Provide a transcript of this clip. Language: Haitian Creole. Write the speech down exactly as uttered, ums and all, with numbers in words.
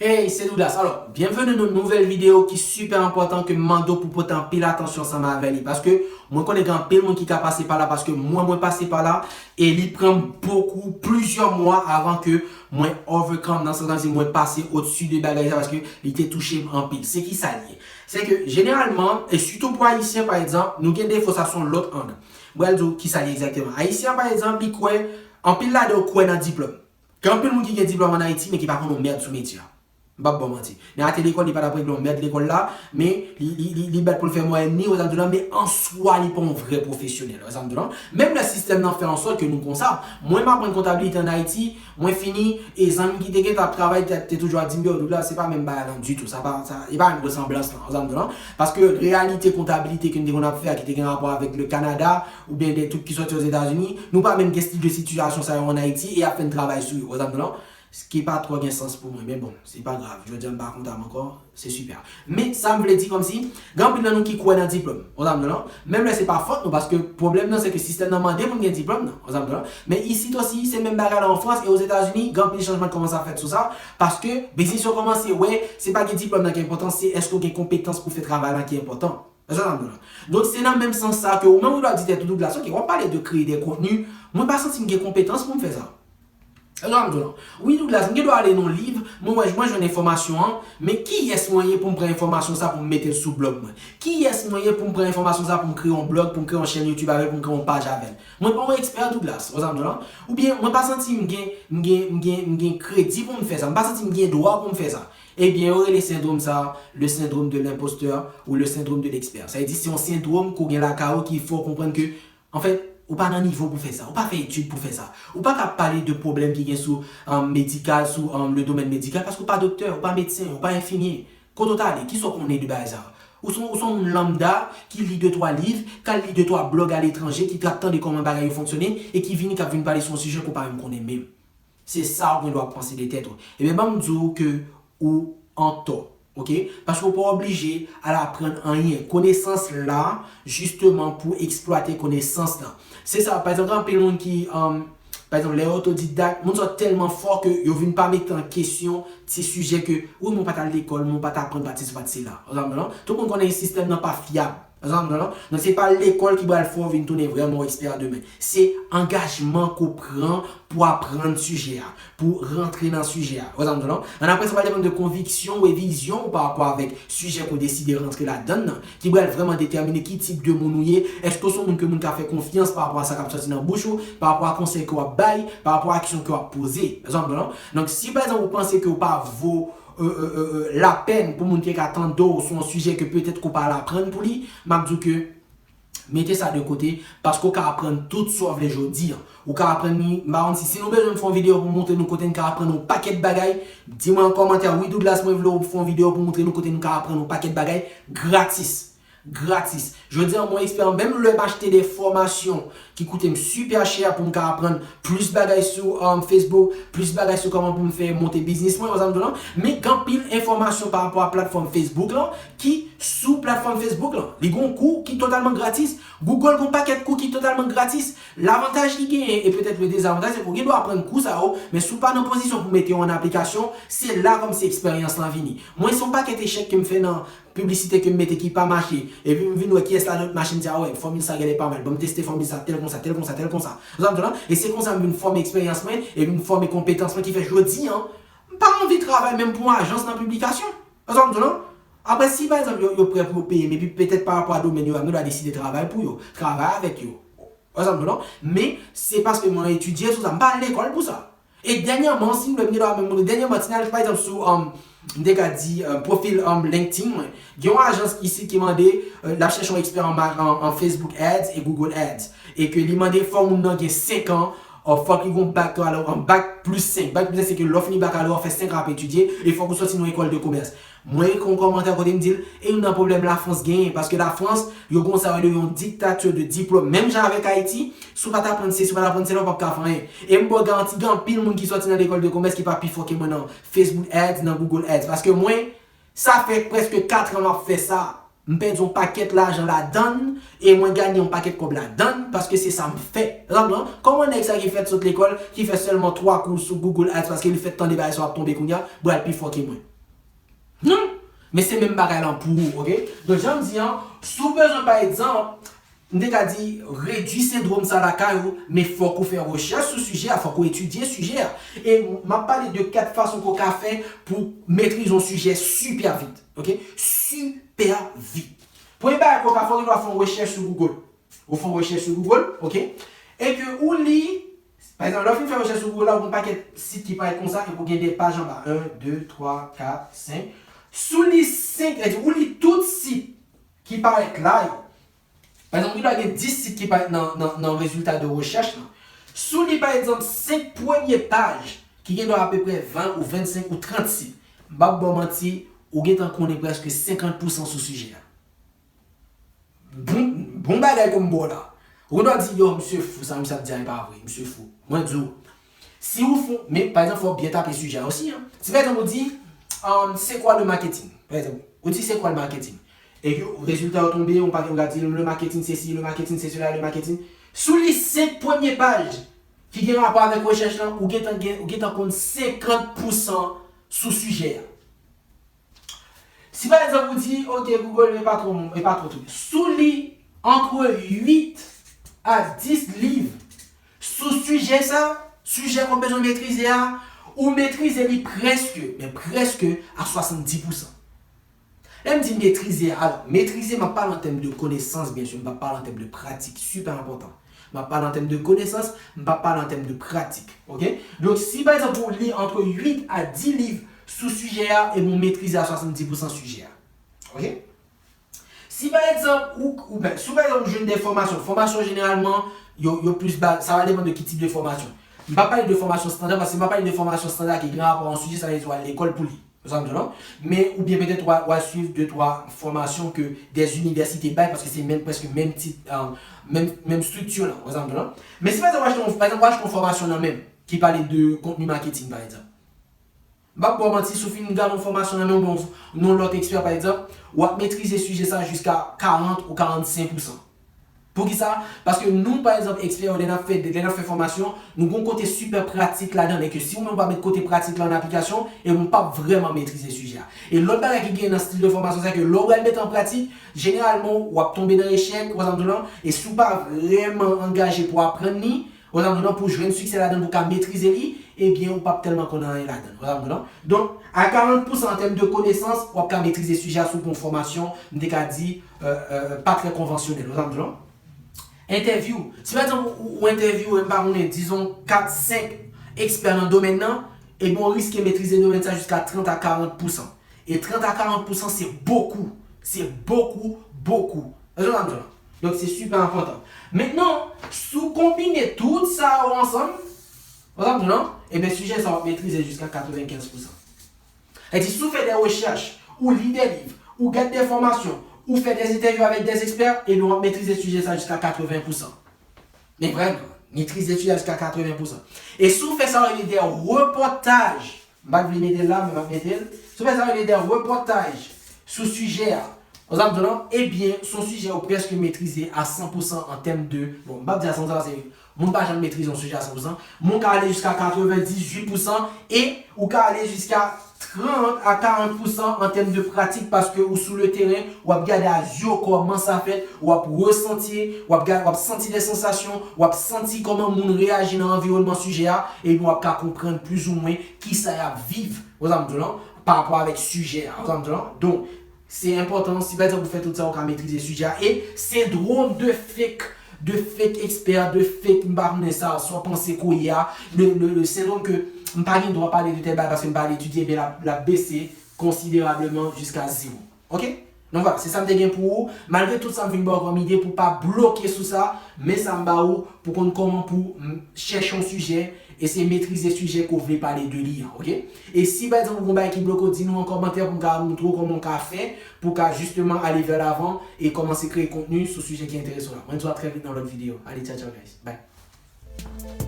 Hey, se Douglas. Alò, byenveni nan nouvèl videyo ki sipè enpòtan ke m mande w pou pote anpil atansyon ansanm avè li. Paske mwen konnen gen anpil moun ki ka pase pa la, paske mwen, mwen pase pa la, e li pran m bokou, plizyè mwa avan ke mwen overcome, nan sans di mwen pase odsi de bagay sa, paske li te touche m anpil. Se ki sa l ye? Se ke jeneralman, e sitou pou Ayisyen, pa egzanp, nou gen defo sa sou yon lòt ang. Mwen pral di w ki sa l ye egzakteman. Ayisyen, pa egzanp, li kwè, anpil ladan yo kwè nan diplòm. Gen anpil moun ki gen diplòm ann Ayiti, men ki pa konn yon mèd sou metye a. M p ap ba w manti. Nèg la te lekòl, li pa t ap regle yon mèd lekòl la, men li, li, li, li bèt pou l fè mwayèn li, ou sa m di w la, men an swa, li pa yon vrè pwofesyonèl, ou sa m di w la. Menm lè sistèm nan fè an sòt ke nou konsa, mwen m aprann kontabilite ann Ayiti, mwen fini, e zanmi ki te gentan ap travay te, te toujou ap di m, yo, Douglas, se pa menm bagay lan ditou, sa pa, sa, e pa menm resanblans lan, ou sa m di w la. Paske reyalite kontabilite ke n te konn ap fè a, ki te gen rapò avèk le Canada, oubyen de twoup ki sòti Ozetazini, nou pa menm gen stil de sitiyasyon sa yo ann Ayiti, e y ap fè n travay sou yo, ou sa m di w la. Ki pa twò gen sans pou mwen, men bon, se pa grav. Jodi a m pa kontan ankò, se sipè. Men sa m vle di kòmsi, gen anpil nan nou ki kwè nan diplòm, ou sa m di w la. Menm lè se pa fòt nou, paske pwoblèm nan se ke sistèm nan mande pou n gen diplòm nan, ou sa m di w la. Men isit osi, se menm bagay la an Frans e Ozetazini, gen anpil chanjman ki kòmanse ap fèt sou sa, paske biznis yo kòmanse wè, se pa gen diplòm nan ki enpòtan, se èske w gen konpetans pou fè travay la ki enpòtan. Ou sa m di w la. Donk, se nan menm sans sa ke ou menm ou dwe di tèt ou, Douglas, ok, w ap pale de kreye de kontni, mwen pa santi m gen konpetans pou m fè sa. Ou sa m di w la. Wi, Douglas, m gen dwa ale nan liv, mwen wè, mwen jwenn enfòmasyon an, men kiyès mwen ye pou m pran enfòmasyon sa pou m mete l sou blòg mwen? Kiyès mwen ye pou m pran enfòmasyon sa pou m kreye yon blòg, pou m kreye yon chèn YouTube avè l, pou m kreye yon paj avè l? Mwen pa yon ekspè, Douglas, ou sa m di w la. Oubyen, mwen pa santi m gen, m gen, m gen, m gen kredi pou m fè sa. M pa santi m gen dwa pou m fè sa. Ebyen, yo rele sendwòm sa a le syndrome de l'imposteur ou le syndrome de l'expert. Sa vle di, se yon sendwòm ke w gen lakay ou ki fè w konprann ke, anfèt, ou pa nan nivo pou fè sa. Ou pa fè etid pou fè sa. Ou pa ka pale de pwoblèm ki gen sou, um, medikal, sou, um, le domèn medikal, paske ou pa doktè, ou pa medsen, ou pa enfimye. Kote w t ale? Kisa w konnen de bagay sa a? Ou se, ou se yon moun lambda ki li de twa liv, k al li de twa blòg aletranje, ki t ap tande kòman bagay yo fonksyone, e ki vini k ap vin pale sou yon sijè ke w pa menm konnen menm. Se sa ou gen dwa panse de tèt ou. Ebyen, ban m di w ke ou antò, ok? Paske ou pa oblije al aprann anyen. Konesans la, jisteman, pou eksplwate konesans lan. Se sa, pa egzanp, gen anpil moun ki, um, pa egzanp, lè yo otodidak, moun sa yo tèlman fò ke yo vin pa mete an kesyon ti sijè ke, wi, mwen pa t al lekòl, mwen pa t aprann, pa t sesi, pa t sela. Ou sa m di w la? Tout moun konnen sistèm nan pa fyab. Ou sa m di w la? Donk, se pa lekòl ki pral fè w vin tounen vrèman yon ekspè a demen. Se angajman ke w pran pou aprann sijè a, pou rantre nan sijè a. Ou sa m di w la? Annapre sa, sa va depann de konviksyon ou e vizyon ou pa rapò avèk sijè ke w deside rantre ladann nan, ki pral vrèman detèmine ki tip de moun ou ye. Èske w se yon moun ke moun ka fè konfyans pa rapò a sa k ap sòti nan bouch ou, pa rapò a konsèy ke w ap bay, pa rapò a aksyon ke w ap poze? Ou sa m di w la? Donk, si pa egzanp ou panse ke w pa vo, euh, euh, euh, euh, lapèn pou moun te ka tande w sou yon sijè ke petèt ke w pa al aprann pou li, m ap di w ke mete sa de kote, paske w ka aprann tout sa w vle jodi a. Ou ka aprann li, m pa konn si, si nou bezwen m fè yon videyo pou montre nou kote n ka aprann yon pakèt bagay, di mwen an kòmantè, wi Douglas, mwen vle w fè yon videyo pou montre nou kote nou ka aprann yon pakèt bagay gratis. Gratis. Jodi a, mwen eksperyans, menm lè m achte de fòmasyon ki koute m sipè chè pou m ka aprann plis bagay sou, um, Facebook, plis bagay sou kòman pou m fè monte biznis mwen, ou sa m di w la. Men gen anpil enfòmasyon pa rapò a platfòm Facebook lan ki sou platfòm Facebook lan. Li gen yon kou ki totalman gratis. Google gen yon pakèt kou ki totalman gratis. Lavantaj li genyen, e petèt le dezavantaj, se ke w gen dwa aprann kou sa yo, men si w pa nan pozisyon pou mete yo an aplikasyon, se la kòmsi eksperyans lan vini. Mwen, se yon pakèt echèk ke m fè nan piblisite ke m mete ki pa mache, epi m vin wè kiyès la nan mache, m di, a wè, fòmil sa genlè pa mal, ban m teste fòmil sa, tèl konsa, tèl konsa, tèl konsa. Ou sa m di w la? E se konsa m vin fòme eksperyans mwen, epi m fòme konpetans mwen ki fè jodi a, m pa anvi travay menm pou yon ajans nan piblikasyon. Ou sa m di w la? Apre, si pa egzanp, yo, yo prè pou yo peye m, epi petèt pa rapò a domèn yo a, m gen dwa deside travay pou yo, travay avèk yo. Ou sa m di w la? Men, se paske mwen etidye sou sa, m pa al lekòl pou sa. E dènyèman, si m vle, m gen dwa menm montre, dènyèman, ti n al, pa egzanp, sou, um, m te ka di, uh, pwofil, um, LinkedIn mwen. Gen yon ajans isit ki mande, uh, l ap chèche yon ekspè an, ma- an, an Facebook Ads e Google Ads. E ke li mande fò moun nan gen senk an, uh, fòk li gen yon bakalòrya, yon bak plis senk. Bak plis senk, se ke lè w fini bakalòrya, w fè senk an ap etidye, e fòk ou sòti nan yon ekòl de komès. Mwen ekri yon kòmantè kote m di l, e youn nan pwoblèm Lafrans genyen, paske Lafrans, yo gen sa yo rele yon dictature de diplôme. Menm jan avèk Ayiti, si w pa t aprann sesi, si w pa t aprann sela, w p ap ka fè anyen. E m ba w garanti, gen anpil moun ki sòti nan lekòl de komès ki pa pi fò ke mwen nan Facebook Ads, nan Google Ads. Paske mwen, sa fè prèske kat an m ap fè sa. M pèdi yon pakèt lajan ladann, e mwen genyen yon pakèt kòb ladann, paske se sa m fè. Ou sa m di w la? Kòman nèg sa ki fèt sot lekòl, ki fè sèlman twa kou sou Google Ads, paske li fèt tande bagay sa yo ap tonbe kounye a, pral pi fò ke mwen? Men se menm bagay lan pou ou, oke? Donk, jan m di an, si w bezwen, pa egzanp, m te ka di, redui sendwòm sa lakay ou, men fòk ou fè rechèch sou sijè a, fòk ou etidye sijè a. E m ap pale de kat fason ke w ka fè pou w metrize yon sijè sipè vit, oke? Sipè vit. Premye bagay ke w ka fè, ou gen dwa fè yon rechèch sou Google. Ou fè yon rechèch sou Google, oke? E ke ou li, pa egzanp, lè w fin fè rechèch sou Google la, ou gen yon pakèt sit ki parèt konsa, epi ou gen de paj anba. En, de, twa, kat, senk. Si w li senk, sètadi ou li tout sit ki parèt la yo, pa egzanp, ou gen dwa gen dis sit ki parèt nan, nan, nan rezilta de rechèch lan. Si w li, pa egzanp, senk premye paj, ki gen dwa apeprè ven ou vennsenk ou trant sit, m p ap ba w manti, ou gentan konnen prèske senkant pousan sou sijè a. Bon, bon bagay ke m ba w la. Ou gen dwa di, yo, misye fou, sa misye ap di a, e pa vre, misye fou. Mwen di w, si ou fou, men, pa egzanp, fò w byen tape sijè a osi, an. Si, pa egzanp, ou di, um, c'est quoi le marketing? Pa egzanp, ou di, c'est quoi le marketing? E ke rezilta yo tonbe, yon pakèt moun ka di, le marketing ceci, le marketing c'est cela, le marketing. Si w li senk premye paj ki gen rapò avèk rechèch lan, ou gentan gen, ou gentan konn senkant pousan sou sijè a. Si pa egzanp ou di, oke, Google, e pa twò, e pa twò twouve. Si w li antre uit a dis liv sou sijè sa, sijè ke w bezwen metrize a, ou metrize li prèske, men prèske a swasanndis pousan. Lè m di metrize, alò, metrize, m ap pale an tèm de konesans, byen si, m p ap pale an tèm de pratik, sipè enpòtan. M ap pale an tèm de konesans, m p ap pale an tèm de pratik, oke? Donk, si pa egzanp ou li antre uit a dis liv sou sijè a, e bon, metrize a swasanndis pousan sijè a, oke? Si pa egzanp, ou, ou, ben, si pa egzanp ou jwenn de fòmasyon, fòmasyon jeneralman, yo, yo plis ba, sa va depann de ki tip de fòmasyon. M p ap pale de fòmasyon estanda, paske si m ap pale de fòmasyon estanda ki gen rapò a yon sijè, sa vle di w al lekòl pou li. Ou sa m di w lan? Men, oubyen petèt w a, w a swiv de twa fòmasyon ke dè inivèsite bay, paske se menm, prèske menm tit, euh, menm, menm estrikti lan. Ou sa m di w lan? Men si pa egzanp w achte yon, pa egzanp w achte yon fòmasyon nan menm, ki pale de kontni maketing, pa egzanp. M p ap ba w manti, si w fin gade yon fòmasyon nan men yon, yon lòt ekspè, pa egzanp, w ap metrize sijè sa jiska karant ou karannsenk pousan. Poukisa? Paske nou, pa egzanp, ekspè yo, lè n ap fè, lè n ap fè fòmasyon, nou gen yon kote sipè pratik ladan l, e ke si ou menm ou pa met kote pratik la an aplikasyon, e ou p ap vrèman metrize sijè a. E lòt bagay ki gen nan stil de fòmasyon sa, ke lè ou pral mete an pratik, jeneralman, w ap tonbe nan echèk, ou sa m di w lan, e si w pa vrèman angaje pou w aprann li, ou sa m di w lan, pou w jwenn siksè ladan l, pou w ka metrize li, ebyen, ou p ap tèlman konn anyen ladan l, ou sa m di w lan. Donk, a karant pousan an tèm de konesans, w ap ka metrize sijè a si w pran yon fòmasyon, m te ka di, euh, euh, pa trè konvansyonèl, ou sa m di w lan. Entèvyou. Si pa egzanp ou, ou entèvyou, m pa konnen, dizon, kat, senk ekspè nan domèn nan, ebyen, ou riske metrize domèn sa jiska trant a karant pousan. E trant a karant pousan, se bokou. Se bokou, bokou. Ou sa m di w lan? Donk, se sipè enpòtan. Mentnan, si w konbine tout sa yo ansanm, ou sa m di w lan, ebyen, sijè sa w ap metrize jiska katrevenkenz pousan. Sètadi, si w fè de rechèch, ou li de liv, ou gade de fòmasyon, ou fè de entèvyou avèk de ekspè, ebyen, w ap metrize sijè sa jiska katreven pousan. Men vrèman, metrize sijè a jiska katreven pousan. E si w fè sa yo rele de repòtaj, m pa t vle mete l la, men m ap mete l. Si w fè sa yo rele de repòtaj sou sijè a, ou sa m di w lan, ebyen, se yon sijè ou prèske metrize a san pousan an tèm de, bon, m p ap di a san pousan paske moun pa janm metrize yon sijè a san pousan, men w ka ale jiska katrevendizuit pousan e ou ka ale jiska trant a karant pousan an tèm de pratik paske ou sou le teren, w ap gade a zye w kòman sa fèt, w ap resanti, w ap gade, w ap santi de sansasyon, w ap santi kòman moun reyaji nan anviwònman sijè a, epi w ap ka konprann plizoumwen kisa y ap viv, ou sa m di w lan, pa rapò avèk sijè a, ou sa m di w lan. Donk, se enpòtan, si pa egzanp ou fè tout sa, ou ka metrize sijè a. E sendwòm de fake, de fake ekspè, de fake m pa konnen sa, sa w panse ke w ye a, le, le, le sendwòm ke m pa gen dwa pale de tèl bagay paske m pa al etidye, ebyen l ap, l ap bese konsiderableman jiska zewo. Oke? Donk vwala, se sa m te gen pou ou. Malgre tout sa m fin ba w kòm ide pou w pa bloke sou sa, men sa m ba ou pou konn kòman pou m, chèche yon sijè, eseye metrize sijè ke w vle pale de li an, oke? E si pa egzanp ou gen yon bagay ki bloke w, di nou an kòmantè pou m ka montre w kòman w ka fè pou w ka jisteman ale vè lavan e kòmanse kreye kontni sou sijè ki enterese w la. Mwen di w a trè vit nan lòt videyo. Ale, tchaw tchaw guys. Bye.